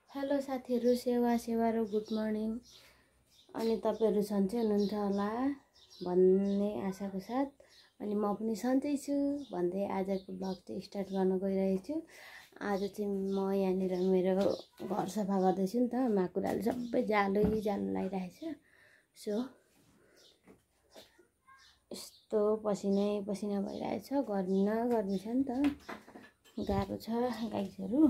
Hello साथीहरु, सेवा र गुड मर्निङ। अनि तपाईहरु सन्चै हुनुहुन्छ होला भन्ने आशाको साथ अनि म पनि सन्चै छु भन्दै आजको ब्लग चाहिँ स्टार्ट गर्न गइरहेको छु। आज चाहिँ म यहाँनिर मेरो घर सफा गर्दैछु नि त। माकुराले सबै जालो लागिरहेछ। सो यस्तो पसिना भइरहेछ। गर्मी छ नि त, गाह्रो छ गाइसहरु।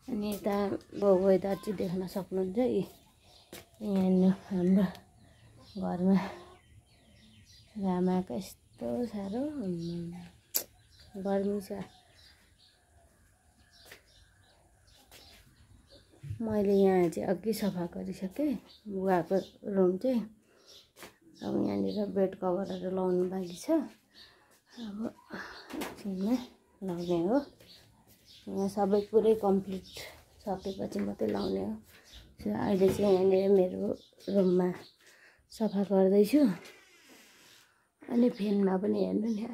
अनि यता वेदर चाहिँ देख्न सक्नुहुन्छ। यहाँ हाम्रो घरमा घामको यस्तो साह्रो गर्मी छ। मैले यहाँ चाहिँ अघि सफा गरिसकेँ बुवाको रुम चाहिँ। अब यहाँनिर बेड कभरहरू लाउनु बाँकी छ। अब एकछिनमा लाउने हो। यहाँ सबै पुरै कम्प्लिट सकेपछि मात्रै लाउने हो। सो अहिले चाहिँ यहाँनिर मेरो रुममा सफा गर्दैछु। अनि फ्यानमा पनि हेर्नु नि,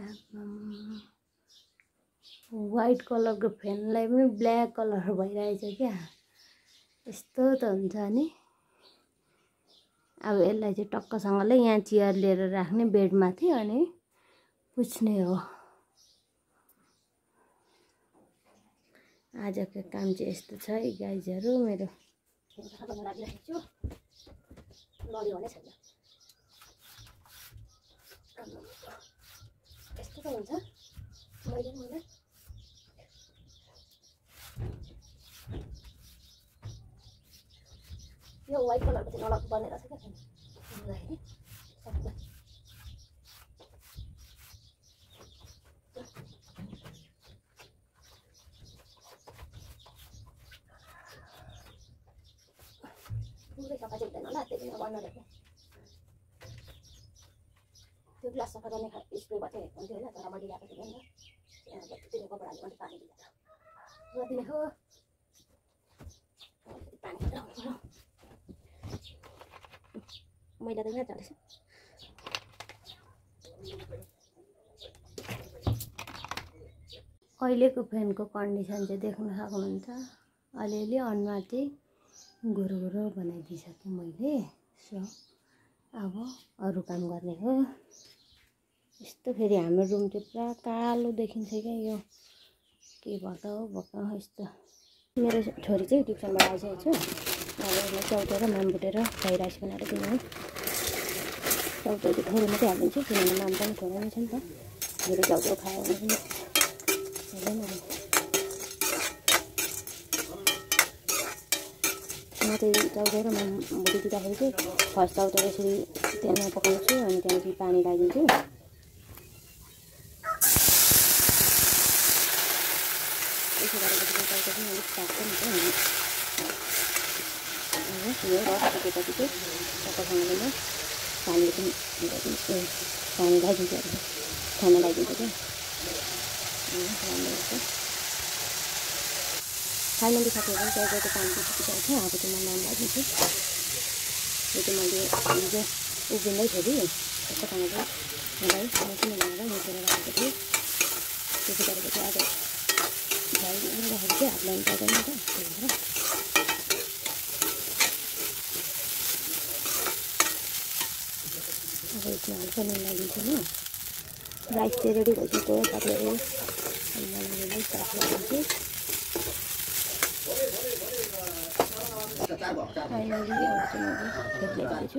व्हाइट कलरको फ्यानलाई पनि ब्ल्याक कलर भइरहेछ क्या। यस्तो त हुन्छ नि। अब यसलाई चाहिँ टक्कसँगले यहाँ चेयर लिएर राख्ने बेडमाथि अनि पुछ्ने हो। आजको काम चाहिँ यस्तो छ गाइजहरु। मेरो लागिरहेको छु, लड्यो भने छैन। यस्तो त हुन्छ। मैले यो व्हाइट कलरको चाहिँ नलाग्नु पर्ने रहेछ क्या। पुरै सफा चाहिँ हुँदैन होला, त्यही पनि अब नदेख्ने। त्यो ग्लास सफा गर्ने स्प्रे मात्रै हुन्थ्यो होला, तर मैले ल्याएको थिएँ नि त। त्यो कपडाले मात्रै पानी दिएर गरिदिने हो। पानी मात्रै आउनु पर्यो। मैला त यहाँ झरेछ। अहिलेको फ्यानको कन्डिसन चाहिँ देख्न सक्नुहुन्छ। अलिअलि अनुहार चाहिँ गोरो बनाइदिइसकेँ मैले। सो अब अरू काम गर्ने हो। यस्तो फेरि हाम्रो रुम चाहिँ पुरा कालो देखिन्छ क्या। यो के भक्क यस्तो। मेरो छोरी चाहिँ ट्युसनबाट आइसकेको छु। अब यसलाई च्याउटो र माम भुटेर फ्राई राइस बनाएर दिनु हो। च्याउटो चाहिँ थोरै मात्रै हालिदिन्छु, किनभने माम पनि थोरै नै छ नि त। धेरै च्याउटो खायो भने पनि हुँदैन। म चाहिँ च्याउटो र माम भुटिदिँदाखेरि चाहिँ फर्स्ट च्याउटो यसरी तेलमा पकाउँछु अनि त्यहाँदेखि पानी लगाइदिन्छु। यसो गरेपछि च्याउटो पनि अलिक पाक्छ नि त। यो रस पुगेपछि चाहिँ टक्कसँगले म पानी लगाइदिन्छु खाना लगाइदिन्छु क्या। राम्रो हुन्छ। फाइनली साथीहरू च्याउटोको पानी चाहिँ सुकिसकेको छ। अब चाहिँ म माम लगाइदिन्छु। यो चाहिँ मैले हिजो उभिँदै फेरि टक्कसँगले मलाई मसिनो बनाएर मिचेर राखेको थिएँ। त्यसो गरेपछि आज राखेको चाहिँ हात लगाउनु पर्दैन नि त। त्यही भएर अब यसमा हल्का नुन लगाइदिन्छु म। राइस चाहिँ रेडी भइसक्यो साथीहरू। मैले स्टार्ट गरिदिन्छु। फाइनली अब चाहिँ मैले फेरि ल्याइदिन्छु।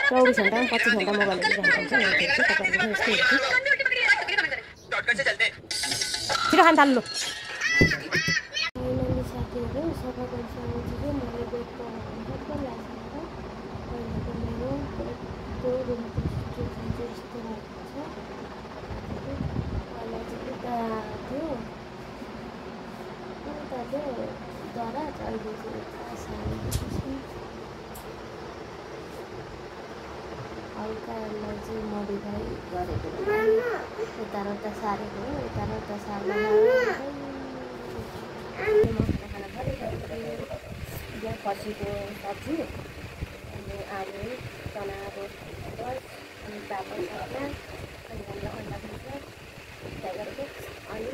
24 घण्टा 25 घण्टा मोबाइल हेरिरहेको हुन्छ। तपाईँहरूले यस्तो हेर्छु। छिटो खान थाल्नु। फाइनली साथीहरू सफा गरिसकेपछि चाहिँ मैले बेड कभरहरू सबै लगाइसकेर अहिलेको मेरो बेडको रुमको सिचुएसन चाहिँ यस्तो भएको छ। पहिला चाहिँ उता थियो दराज, अहिले चाहिँ यता सारेपछि हल्कालाई चाहिँ मोडिफाई गरेको यता र उता सारेको हो। यता र उता सार्दा खाना भरे फर्सीको सब्जी अनि आलु चनाको रस अनि पापड सब्जी अनि हाम्रो अन्डा पनि छ फ्राई गरेको अनि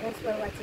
Thanks for watching.